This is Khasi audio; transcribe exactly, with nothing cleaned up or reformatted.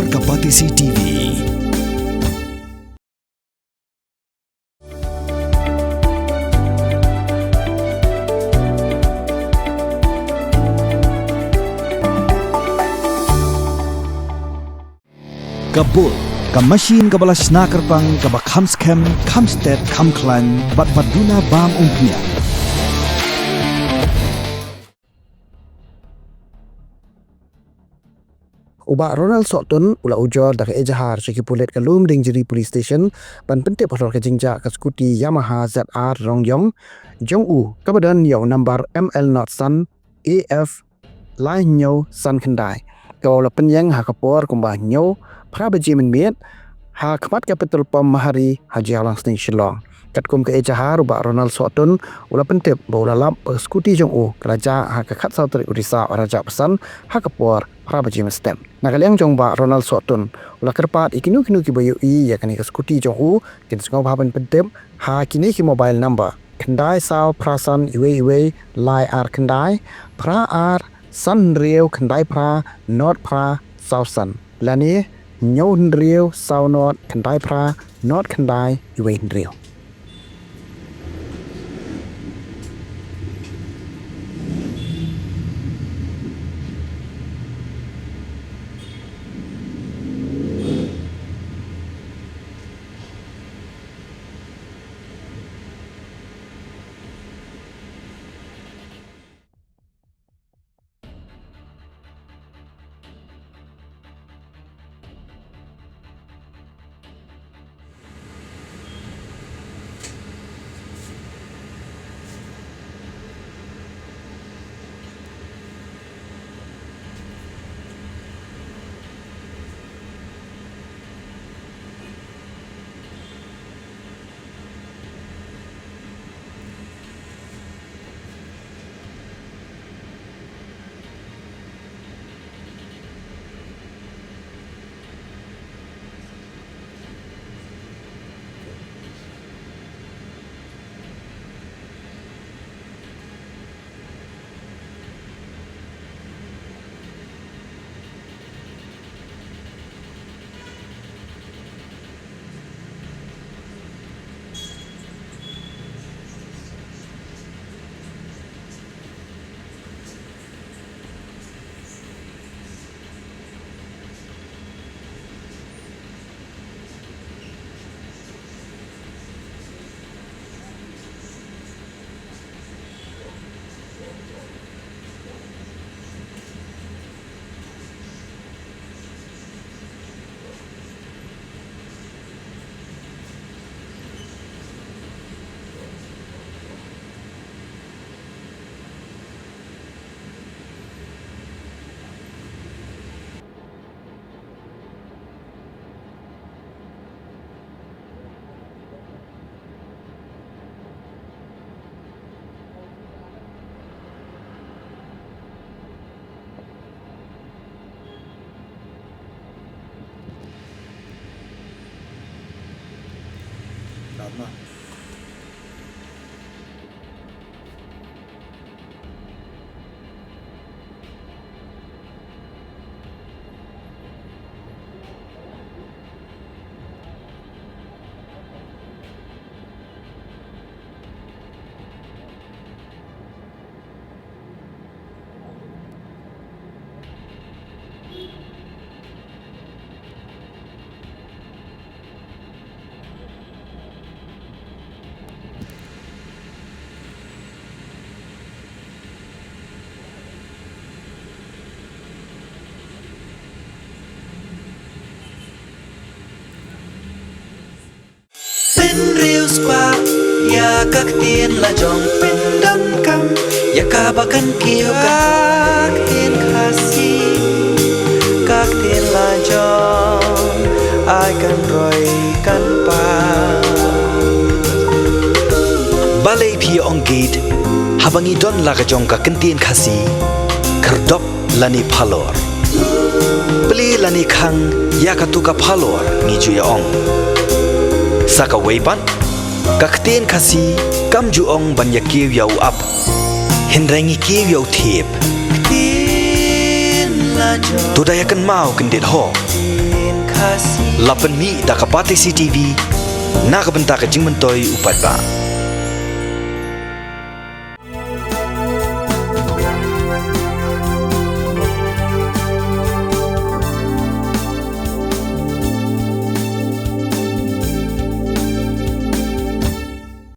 Ka Batesi T V. Ka Bull, ka machine kaba la shna kyrpang, kaba kham skhem, kham stet, kham khlaiñ, bad ba duna bam umphniang. U Bah Ronald Sohtun u la ujor da ka ejahar sha ki pulit ka Lumdiengjri Police Station ban pyntip halor ka jingjah ka scooty Yamaha Z R Rong Yong jong u, kaba don ïa u number M L not san A F lai hynñiew san khyndai, kaba u la pynïeng ha ka por kumba hynñiew phra baje mynmiet ha khmat ka petrol pump Mahari ha Jaïaw Langsning, Shillong. Katkum ka ejahar, u Bah Ronald Sohtun u la pyntip ba u la lap ba ka scooty jong u ka la jah ha ka khatsaw tarik u Risaw ar hajar arphew san ha ka por phra baje mynstep. Na ka liang jong u Bah Ronald Sohtun, u la kyrpad ïa kino kino kiba ïohi ïa kane ka scooty jong u, kin sngewbha ban pyntip ha kine ki mobile number: khyndai saw phra san uwei uwei lai ar khyndai, phra ar san hynriew khyndai phra not phra saw san, lane hynñiew hynriew saw not khyndai phra not khyndai uwei hynriew. Pynriew spah ïa ka ktien la jong, pyndonkam ïa kaba kan kiew ka ktien Khasi, ka ktien la jong, ai kan roi kan pang. Balei phi ong gate haba ngi don la ka jong ka ktien Khasi? Khyrdop lane phalor. Plie lane khang ïa katu ka phalor, ngi ju ïa ong. Sa kawei pat, ka ktien Khasi kam ju ong ban ïa kiew ïa u ap, hynrei ngi kiew ïa u thiep. To da ïa kynmaw kyndit ho. La pynmih da ka Batesi TV na ka bynta ka jingmyntoi u paidbah.